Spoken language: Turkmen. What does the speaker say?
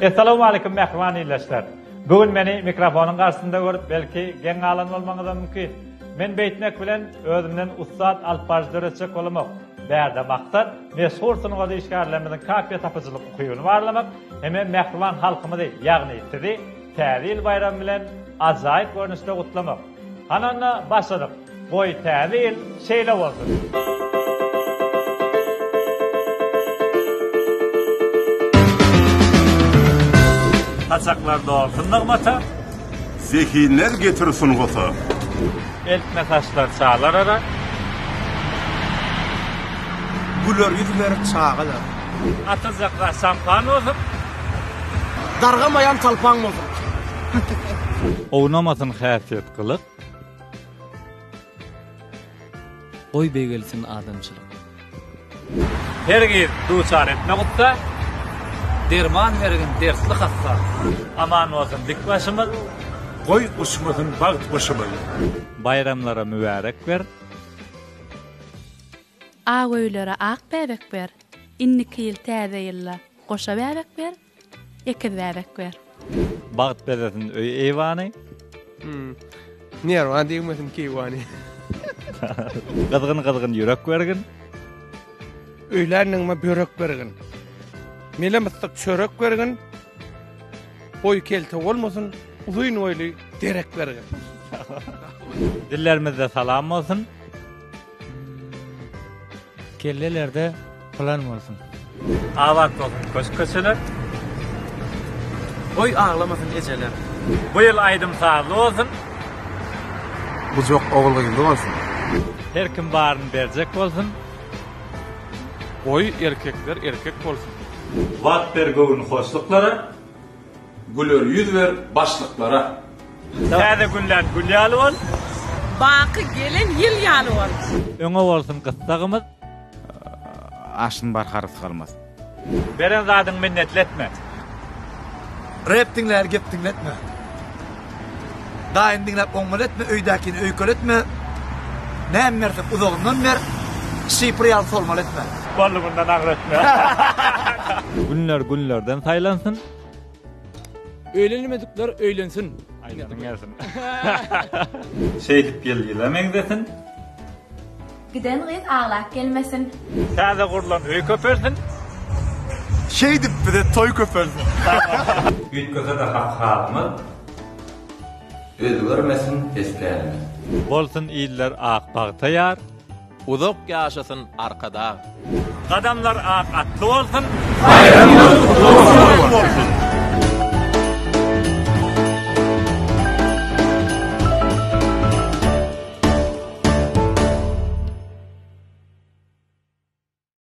Essalawmaleýkim mähriban ildeşler! Bu gün meni mikrofonyň garşysynda görüp belki geň galan bolmagyňyzam mümkin. Men beýtmek bilen özümden ussat alypbaryjy döretjek bolamok. Bärde maksat meşhur sungat işgärlerimiziň kapiýa tapyjylyk ukybyny barlamak hemem mähriban halkymyzy ýagny sizi Täze ýyl baýramy bilen ajaýyp görnüşde gutlamak. Hany onda başladyk. Goý täze ýyl şeýle bolsun! Saçaklar dolsun nygmata. Zehinler getir sungata. Eltme saçlar çalar ara. Güler ýüz ber çagalara. Atyljak zat şampan bolsun. Dargamaýan talpaň bolsun. Ownamasyn häsiýet gylyk. Goý beýgelsin adamçylyk. Hergiz duçar etme gussa. Derman bergin dertli hassa. Aman bolsun dik başymyz. Goý uçmasyn bagt guşumyz. Baýramlara mübärek ber. Ak öýlere ak bäbek ber. Indiki ýyl täze ýylda goşa bäbek ber. Ekiz bäbek ber. Bagt bezesin öý eýwany. Nerwan degmesin keýwany. Gyzgyn gyzgyn ýürek bergin. Öýlänligime börek bergin. Mele myssyk çörek bergin. Boýy kelte bolmasyn, uzyn boýly derek bergin. Dillerimizde salam bolsun. Kellelerde plan bolsun. Abat bolsun köşk-köçeler. Goý aglamasyn ejeler. Bu ýyl aýdym-sazly bolsun. Gujak ogul-gyzly bolsun. Her kim baryny berjek bolsun. Goý erkekler erkek bolsun. Wagt ber göwün hoşluklara. Güler ýüz ber başlyklara. Täze güllän gül ýaly bol. Baky gelen ýyl ýaly bol. Öňe bolsun gyssagymyz. Aşyn barha rysgalmaz. Beren zadyň minnetli etme. Rep diňlär gep diňletme. Daýyny diňläp oňmaly etme, öýdäkini öýkeletme. Näme berseň uzagyndan ber, şifr ýaly solmaly etme. Boldy mundan agyr etme. Günler günlerden saýlansyn. Öýlenmedikler öýlensin. Aýdyň gelsin. Şeýdip ýyl ýyla meňzesin. Giden gyz aglap gelmesin. Täze gurlan öý köpelsin. Şeýdip bize toý köpelsin. Üýtgese-de hak halymyz. Özgermesin pes pälimiz. Bolsun iller ak bagta ýar. Uzak ýaşasyn Arkadag. Gadamlar ak atly bolsun. Baýram.